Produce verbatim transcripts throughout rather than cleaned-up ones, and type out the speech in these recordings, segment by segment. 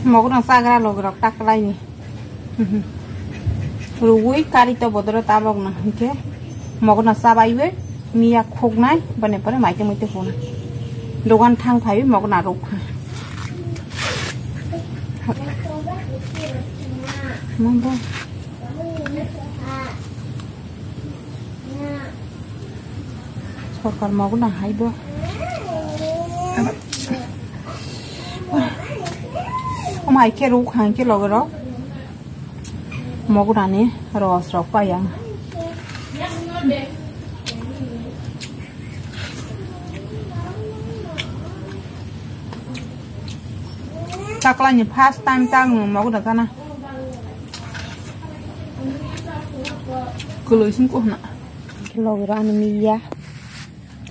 Mogno chagra logirok taklaini. Ruwi kari to bodoro tabok na hinkhe mogno chabaiwi miya khuknai boni pore maite muite huna. Dogan thang phaiwi mogno rukha. Mangbo. Sorkar mogna hai bo. Omo hai khe ruk hai khe loge rok. Mogna ni ros rok pai ang. Taklai ni first time tang nung mogna kana. Kwlwi sing kuhna. Logi rw ani miya.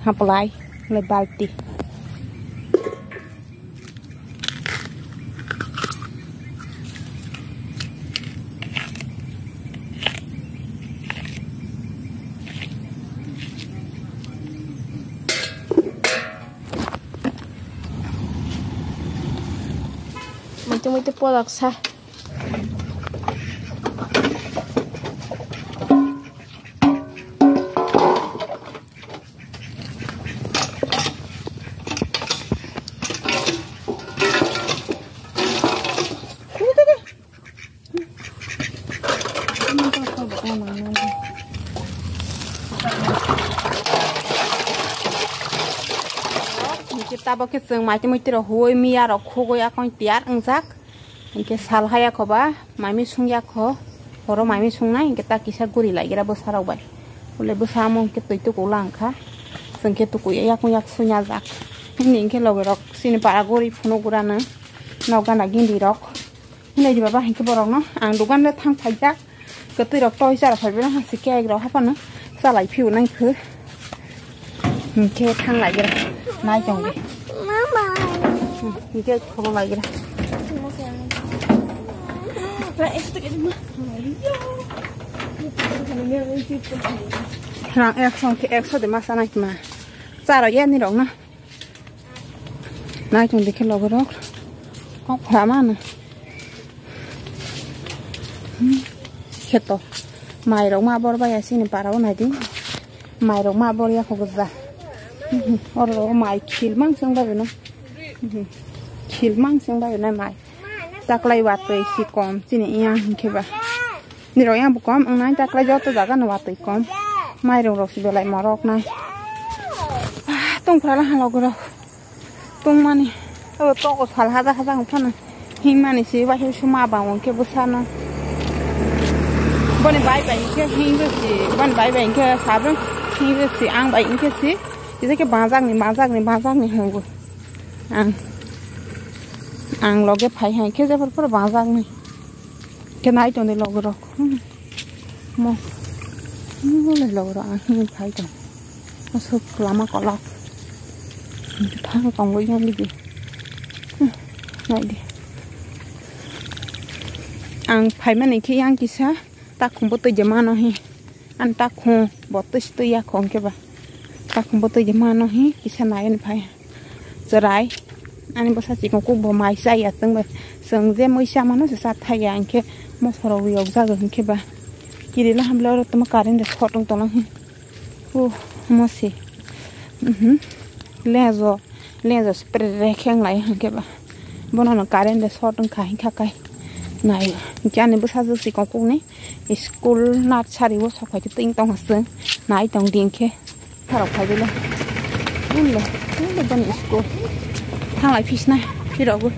Haplai le balti. Muitu muitu polak sa. Hwnkhe tabok khe chwng maitwi muitwi rok huoi miya rok khugui akon tiyar wngjak. Hwnkhe sal haya khoba maimi sungya kho, horo maimi sungnai hwnkhe ta kisa guri laigira bwsarok bai. Bole bwsa omo hwnkhe twi tuku langkha, chwng khe tuku yakung yak sunya jak. Hini hwnkhe logi rok chini para guri phunuk gurano nok gana gindi rok. Hinai di baba hwnkhe borokno ang dogan le thang phaijak. Kwtwi rok toi chara phaibai no hwnsi cake rok haphano chalai phio nang khe. Hwnkhe thang lai gra nai tong di. Mama. Hwnkhe khoro lai gra. Rang ekso hwnkhe ekso de masa nai ma. Chara yani rok na. Naitung dikhe logorok. Kok pha mano. Hmm. Kheto. Mairok ma bor baya sini parao naidi. Mairok ma bor ya khogojak. Hmm. Oro mai khil mang seng bai no. Hmm. Khil mang seng bai no mai. Taklai watwi si kom chini yang hwnkhe ba. Nirok yang bo kom wngnai taklai joto jaga no watwi kom. Mairung rok si belai morok nai. Ah, tongphra la halok rok. Tongmani. Abo toko sal haja haja wngphano. Hingmani si bai suma bang wngkhe bwsano. Boni bai bai wngkhe hingbo si. Boni bai bai wngkhe sabung hingbo si. Ang bai wngkhe si. Kisa khe bangjakni, bangjakni, bangjakni hwngo. Ang, ang loge phai hai khe jephar phar bangjakni. Khe nai tongdi logorok. Hmm. Mo. Mo le logorok ang hini phai tong. Asuk lama kolok. Thang tongwi yang di. Hmm. Nai di. Ang phaimani khe yang kisa takhumbo twijamano hi. Ani takhum bo twi twi ya khong khe ba. Takhum bo twi mano hi kisa nai ani phai. Chwrai. Ani bwsa chikon kuk bo mai cha ya chwng bai. Chwng je mui cha mano se cha thai ya hinkhe moso rok yok jago hinkhe ba. Kiri la hamle oro tamo current de short wng tong hi. Hu mo se. Mhm. Lejo. Lejo spray re kheng lai hinkhe ba. Bono no current de short wng kha hinkha kai. Nai. Hinkhe ani bwsa chikon kuk ni. School nursery o sok phai khe twi tong ha chwng nai tong di hinkhe. Tharok phai bele. Ulle, ulle bani school. Thanglai phisna phirogo.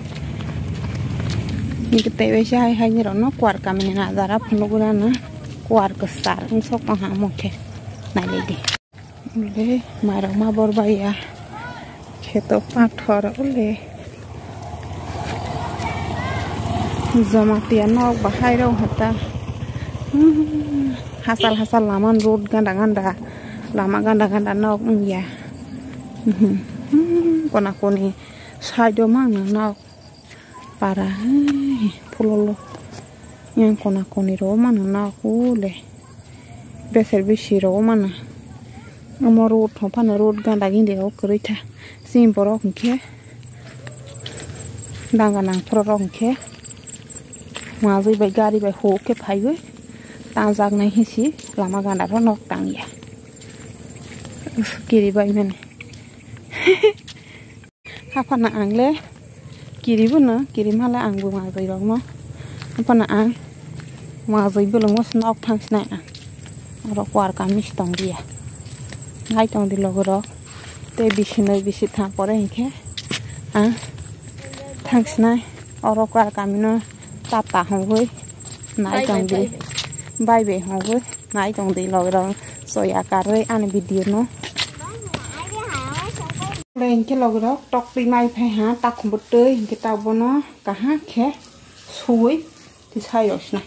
Nike tei bai se hai hai ni rokno kuar kamini najara phunugurano kuar kwchar wng sok tong ha omo khe. Nai lai di. Ule, mairok ma bor bai ya. Kheto pathor ule. Jamatia nok bahai rok hata. Hmm, hasal hasal lama road ganda ganda. Lama ganda ganda nok wngya. Hmm, hmm, kona koni side o mang nok. Para hai phololo. Yang kona koni ro mano na hule. Beser bisi ro mano. Omo road thong phano road ganda gindi o kwrwi tha. Sini borok hinkhe. Danga nangphuru rok hwnkhe majwi bai gari bai huk khe phaiwi tangjak nai hinsi lama gana rok nok tangya. Kiri bai mani. Haphano ang le kiri bono, kiri male ang bo majwi rok no. Haphano ang majwi bolong nok thang sinai ang. Oro kuar kami si tong dia. Nai tong di logo rok. Tei bisi noi bisi thang pore hinkhe ang thang sinai. Oro kuar kami no tata hongwi nai tong di. Bai bai hongwi nai tong di logo rok. Soya karwi ani video no. Le hinkhe logo rok tok twi mai phai ha takhum bo twi hinkhe ta bono kaham khe suwi twi sai rok sinai.